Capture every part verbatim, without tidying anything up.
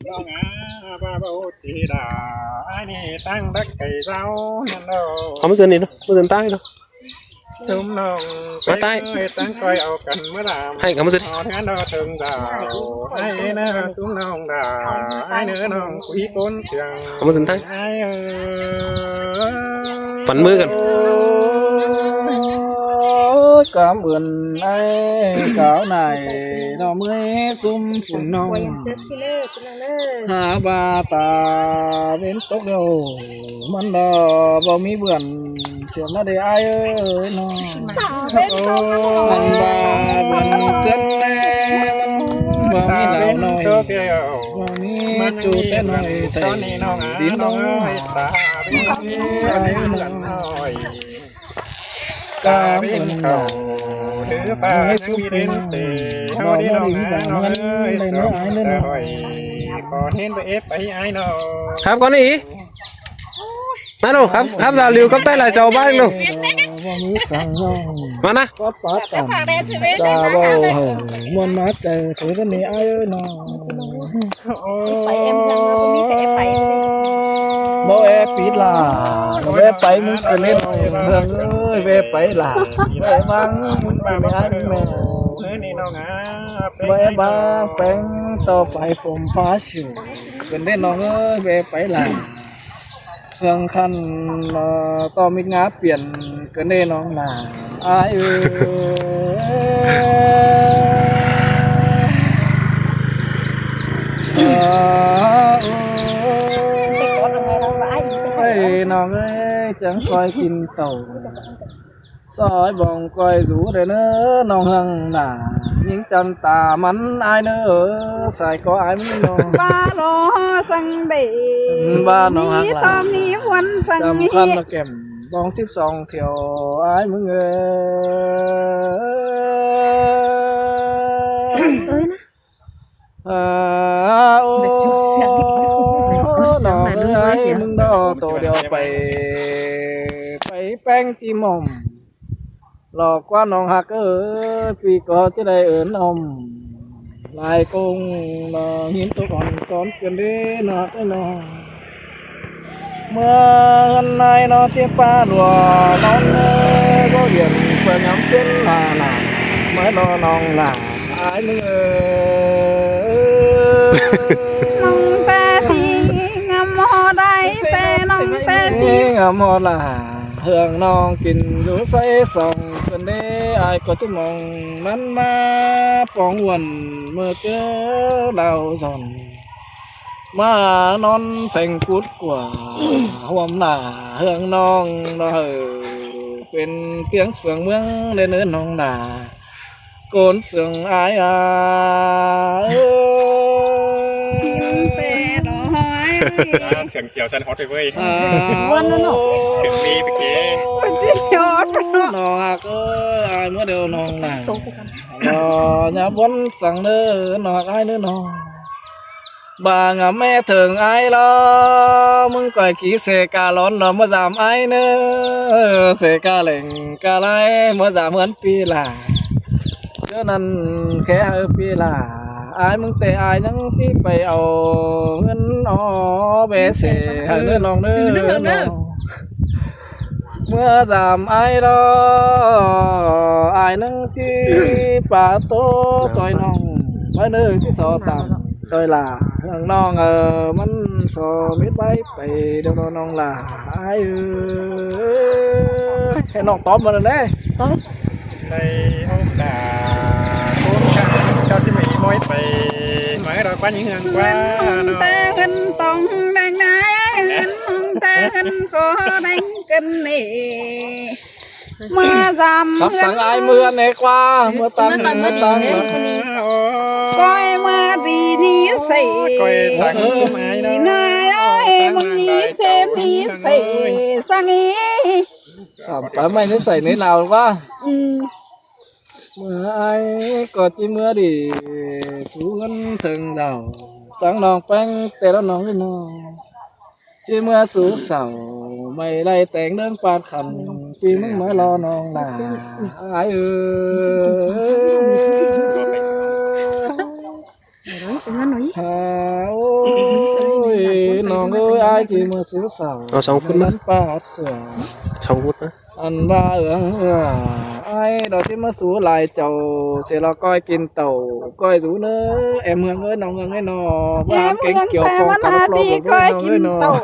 ꞌLo ꞌnạ, ꞌva ꞌva ꞌchí đa, ải ꞌnị ꞌtáng đắc cay dáo ꞌnặn ꞌlẹo. Hảư ꞌmá ꞌdệt ꞌnị ꞌnớ, ꞌmá ꞌdệt ꞌtáng ꞌnị ꞌnớ. ꞌSúm ꞌnọng ꞌtáng, ꞌtáng, ꞌtáng ꞌcoi au căn ꞌmá đam. Hảư hảư ꞌmá ꞌdệt. Au ꞌtáng đo tơng dáo, ải ꞌnớ, ꞌsúm ꞌnọng đa, ải ꞌnớ ꞌnọng ꞌcọ ꞌcốn siêng. Hảư ꞌmá ꞌdệt ꞌtáng. Ải ơi. Pắn ꞌmứ căn. Ôi, cảm ơn ải cáo nải, nó mới ꞌsúm phung ꞌnọng. Hả, ꞌva ta ꞌvến tốc ꞌlẹo, ꞌmắn đa ꞌva ꞌmí bươn, ꞌchưa ꞌmá đảy ải ơi ꞌnọ. ꞌMắn ꞌva bươn ꞌchớn ꞌnị, ꞌva ꞌmí láo ꞌnọi, ꞌva ꞌmí ꞌchu té ꞌnọi, ꞌtẹ đin ꞌnọng. Cảm ơn ải, ꞌmắn ꞌva ꞌmí ꞌchu ꞌnị, ꞌva ꞌmí đin ꞌnọng, đảy ꞌnọ ải ꞌnớ ꞌnọ. Khắp con đi. ꞌNa ꞌnụ, khắp, khắp dao liu, khắp tay lai chảu ꞌváng ꞌnụ. ꞌMắn ꞌnạ. Báu é pít lả, báu é pay ꞌmứng ꞌcọ ꞌnị ꞌnọng ꞌhương ơi, báu é pay lả, báu é ꞌváng ꞌmứng ꞌcọ ꞌnị ải ꞌmứng ꞌnọng. Báu é ꞌváng ꞌpéng ꞌto pay phôm ꞌphá siu ꞌcọ ꞌnị ꞌnọng ơi, báu é pay lả. ꞌHương khăn, ơ, ꞌto ꞌmịt ngá piên ꞌcọ ꞌnị ꞌnọng lả. Ải ơi. Ơ, ôi, ꞌnọng ơi, chắng ꞌcoi kin tảu. Soi bong ꞌcoi dú đảy ꞌnớ ꞌnọng ꞌhương nả. ꞌNhính chăn ta ꞌmắn ải ꞌnớ, sai ꞌcọ ải ꞌmứng ꞌnọng. ꞌVa lo săng đảy. ꞌVa ꞌnọng ꞌhặc ꞌmí lả. ꞌTo ꞌmí ꞌmuôn săng. Chăm ꞌhí khăn ꞌnọ kẻm bong síp song thiêu ải ꞌmứng ơi. Ơi ꞌnạ. À, ô, ꞌnọng ơi, ꞌmứng đó tô điêu pay, pay ꞌpéng ꞌchí mỏm. Lo ꞌquá ꞌnọng ꞌhặc ơi, ꞌpi ꞌcọ ꞌchí đảy ơn ꞌnọng. Lai công ꞌnọng ꞌhịn tô ꞌcọn ꞌcốn ꞌcốn đé ꞌnọng ꞌhặc ơi ꞌnọng. ꞌMưa ꞌhướn ải ꞌnọng ꞌchí ꞌpá lua ꞌnọng ơi, báu điện ꞌpưa ngắm phiến hà nả, ꞌmưa lo ꞌnọng lả ải ꞌmứng ơi. ꞌNọng té ꞌchí ngắm ꞌhọt ải, té ꞌnọng té ꞌchí ngắm ꞌhọt lả. ꞌHương ꞌnọng kin dú sáy song, ꞌcốn đé ải ꞌcọ ꞌchí mong ꞌnặn ꞌmá pong uôn ꞌmưa ꞌchớ đao dọn. ꞌMá ꞌnón pheng pút ꞌquá ꞌhuôm lả ꞌhương ꞌnọng ꞌnọ hảư pên tiếng phường ꞌmướng đảy ꞌnớ ꞌnọng lả. ꞌCốn sương ải à. Kin pé đó ải. À, sương chiều chân hót đi ꞌvới. À, ꞌmuôn ꞌnớ ꞌnọ. Sương đi ꞌpưa kì. Hót ꞌnọng ꞌhặc ơi, ải ꞌmưa điêu ꞌnọng lả. Ơ, nhá ꞌmuôn săng ꞌnớ ꞌnọng ꞌhặc ải ꞌnớ ꞌnọng. ꞌVa ngắm ꞌmé thơng ải lo, ꞌmứng ꞌcoi kí sẻ ca lón lo ꞌmưa dăm ải ꞌnớ, sẻ ca lẻng ca lai ꞌmưa dăm ꞌhướn ꞌpi lả. ꞌChớ ꞌnặn khék hảư ꞌpi lả, ải ꞌmứng té ải ꞌnhắng ꞌchí pay au ꞌhướn ó bé sẻ hảư ꞌnớ ꞌnọng ꞌnớ. ꞌMưa dăm ải lo, ải ꞌnhắng ꞌchí pá ꞌtố ꞌtoi ꞌnọng, ꞌmá ꞌnớ ꞌchí so tăm ꞌtoi lả, ꞌnọng ơ, ꞌmắn so mết bái pay điêu ꞌnọng lả, ải ơi. Hên ꞌnọng tóp ꞌmá ꞌnớ. Tóp. Đảy ốm đả, ốm đả, ꞌchọ ꞌchí ꞌmí ꞌmới pay, ꞌmá ꞌhứ đa ꞌquá ꞌnhính ꞌhương ꞌquá ꞌnọng. Té ꞌhướn tong đen ải, ꞌhướn ꞌmướng té ꞌhướn khô đen ꞌcứn ꞌnị. ꞌMưa dăm sắp ꞌhướn săng ải ꞌmưa ꞌnị ꞌquá, ꞌmưa tăm, ꞌmưa tăm. ꞌCoi ꞌmưa đi ꞌnị sảy. ꞌCoi săng ải ꞌmưa ꞌnị ꞌchêm ꞌnị sảy, săng ải. Sắm pá ꞌmạy ꞌnị sảy ꞌnị nao ꞌquá. Ừ. ꞌMưa ải ꞌcọ ꞌchí ꞌmưa đi sú ꞌhướn thơng dảu, săng ꞌnọng ꞌpéng té ꞌnọng ꞌnị ꞌnọng. ꞌChí ꞌmưa sú sảu, ꞌmạy đảy téng ꞌlớng ꞌpạt khăn, ꞌpi ꞌmứng ꞌmá lo ꞌnọng lả, ải ơi. Hả, ô, Ai ꞌchí ꞌmưa sứ sau. Au song phút ꞌmá. Ăn ꞌpá hắt sửa. Song phút ꞌmá. Ăn ꞌva ương ưa. Ai đó ꞌchí ꞌmưa sú lai chảu. Sửa lo ꞌcoi kin tảu. ꞌCoi dú ꞌnớ. Em ꞌmướng ới, ꞌnọng ꞌmướng ới ꞌnọ. ꞌVa ꞌháng kéng kiẻo ꞌcong cá lốc lốc ꞌcoi kin tảu.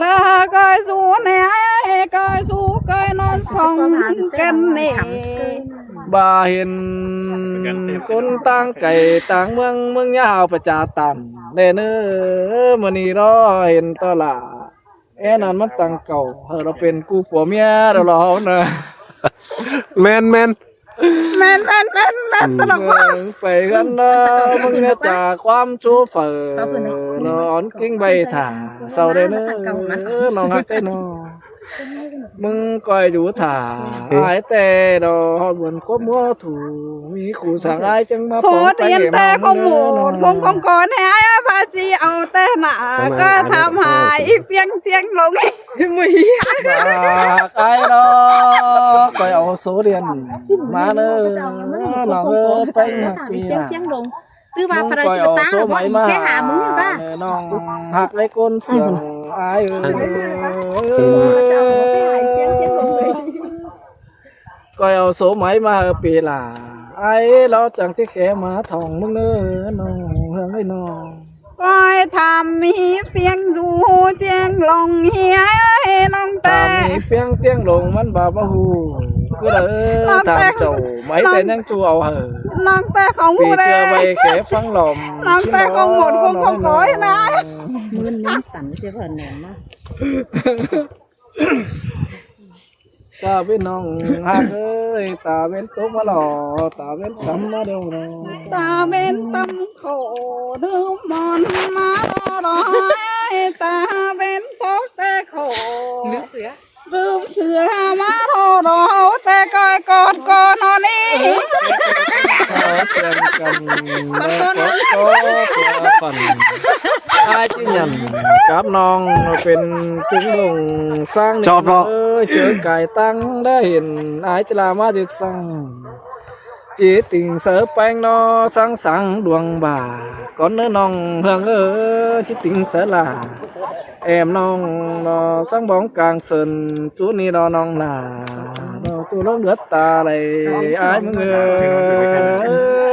Lo ꞌcoi dú ꞌnớ ai. ꞌCoi dú ꞌcoi ꞌnón song căn ꞌnị. ꞌVa hên ꞌcốn ꞌtáng cai ꞌtáng ꞌmướng, ꞌmướng ꞌnhá hao pă cha tản. ꞌNe ꞌnớ, ꞌmưa ꞌnị lo hên ꞌto lả. É ꞌnặn ꞌmắn tẳng cảu, hảư lo pên ꞌcú phua ꞌmía lo lo hảư ꞌnớ. ꞌMen, ꞌmen. ꞌMen, ꞌmen, ꞌmen, ꞌmen, tả lộc ꞌquá. Pay ꞌgắn ꞌnớ, ꞌmướng ꞌnhá cha ꞌquám sú phaư. Lo ón ꞌkính ꞌvạy thả, sau đảy ꞌnớ, ꞌnọng ꞌhặc ꞌtếng ꞌnọ. ꞌMướng ꞌcoi dú thả, ai té đó, ꞌhọt bươn cốp ꞌmứa thủ, ꞌmí khu sáng ai chắng ꞌmá số phóng tay điện em té ꞌmướng không ꞌnớ một, ꞌnọng. Không, không có nè, ai ꞌva ꞌchí au té nả, ꞌcoi tham hả, ꞌí piếng chiêng lông. Bác ai đó, ꞌcoi au số điện ꞌmá ꞌnớ, ꞌnọng ới, pay ꞌmá ꞌpi nả. Tư ꞌva ꞌmướng phải ꞌcoi chứ au ta số hả, máy ꞌmá ꞌchí hả, hả ꞌmướng ꞌva. ꞌNọng ꞌhặc ꞌlế ꞌcốn sương ai ơi. ꞌCoi au số máy ꞌmá hảư ꞌpi lả. Ai lo chắng ꞌchí khé ꞌmá thỏng ꞌmướng ꞌnớ, ꞌnọng ꞌhướng ới ꞌnọ. ꞌCoi tham ꞌmí piếng dú chiêng lông ꞌhí ơi, ꞌnọng té. Tham ꞌmí piếng chiêng lông ꞌmắn ꞌva ꞌva hu. Cứ đảy tham chảu máy té ꞌnhắng ꞌchu au hảư. ꞌNọng té không hu đảy. ꞌChưa ꞌvạy khé phắng lỏm. ꞌNọng té không một không không có ꞌnớ. ꞌMướng ꞌnưng tắn chứ phần nén ꞌnớ. Ta bên ꞌnọng ꞌhặc ới, ta bên tốc ꞌmá lo, ta bên tắm ꞌmá đeo lo. Ta bên tắm khổ đưm mon ꞌmá lo, ta bên tốc té khổ. Đưm sửa ꞌmá lo, té ꞌcoi cót ꞌcọ ꞌnọ ꞌnị. Ơ, sương căn, ơ, cót ꞌcọ, cót ꞌcọ phần. Ai ꞌchí nhẳn cắp ꞌnọng pên chứng đông sáng. Chọp lo. Ơ, ꞌchớ cai tăng đảy hên, ai ꞌchí la ꞌmá ꞌdệt săng. ꞌChí tỉnh sáư ꞌpéng ꞌnọ sáng sáng đuông bả. Cón ꞌnớ ꞌnọng ꞌhướng ơi, ꞌchí tỉnh sáư lả. Em ꞌnọng ꞌnọ sáng bóng cang sơn, ꞌchu ꞌnị đó ꞌnọng lả. Đó ꞌchu lông đứt ta đảy, ai ꞌmướng ơi.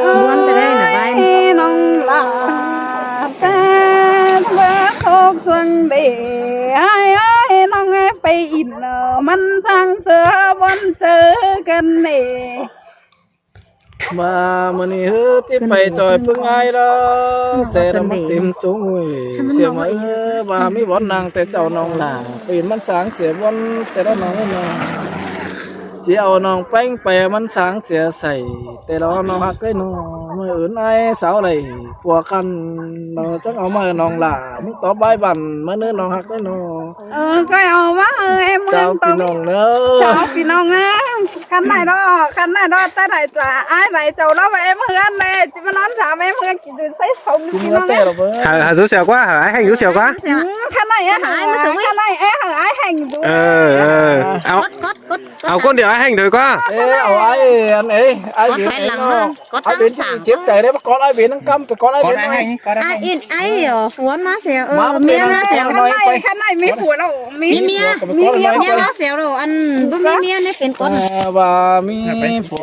Buôn ta đảy nả ꞌvạy. ꞌNọng lả. Té bơ khốc sương đảy, ai ơi, ꞌnọng ới pay in, ơ, ꞌmắn sáng sửa buôn sửa căn ꞌnị. ꞌVa ꞌmưa ꞌnị ꞌhứ ꞌchí pay ꞌchoi ꞌpứng ai lo, ꞌsớ lo ꞌmá tìm ꞌchu ngủi, sia ꞌmá ơ, ꞌva ꞌmí bón năng té chảu ꞌnọng lả, pay in ꞌmắn sáng sia bón té lo ꞌnọng ới ꞌnọ. ꞌChí au ꞌnọng ꞌpéng pay ꞌmắn sáng sia sai, té lo ꞌnọng ꞌhặc ới ꞌnọ, ꞌmưa ứn ai sau đảy, phua căn, ꞌnọng chắng au ꞌmá ꞌnọng lả, ꞌmướng tó bái bản, ꞌmá ꞌnớ ꞌnọng ꞌhặc ới ꞌnọ. Ơ, ꞌcoi au ꞌmá, ơ, em ꞌhướng ꞌpi ꞌnọng ꞌnớ. Chào ꞌpi ꞌnọng ꞌnớ. Khăn ꞌnị đó, khăn ꞌnị đó, ta đảy chả, ai đảy chảu lo ꞌva em ꞌhướng ꞌnị, ꞌchí ꞌmá ꞌnón chả em ꞌhướng kin đu ꞌsái sống ꞌpi ꞌnọng ꞌnớ. Hảư, hảư dú sẻo ꞌquá, hảư ai hẻng dú sẻo ꞌquá. Ừ, khăn ꞌnị, ơ, hảư ai ꞌmá sống, khăn ꞌnị, ơ, hảư ai hẻng dú. Ờ, ờ. Au. Cót, cót, cót. Au ꞌcốn điêu ai hẻng thôi ꞌquá. Ê, au ai ăn ê, ai Bến ăn ꞌnọ. Ai Bến ꞌchí chếp chảy đấy, ꞌcọ ai Bến ꞌnăng ꞌcắm, ꞌcọ ai Bến ꞌnọi. Ai in ai ơ, phua ꞌmá sẻo, ơ, ꞌmía ꞌmá sẻo. Khăn ꞌnị, khăn ꞌnị ꞌmí phua ꞌlẹo, ꞌmí ꞌmía, ꞌmí ꞌmía ꞌmá sẻo ꞌlẹo, ăn báu ꞌmí ꞌmía ꞌnị pên ꞌcốn. Ơ, ꞌva ꞌmí phua.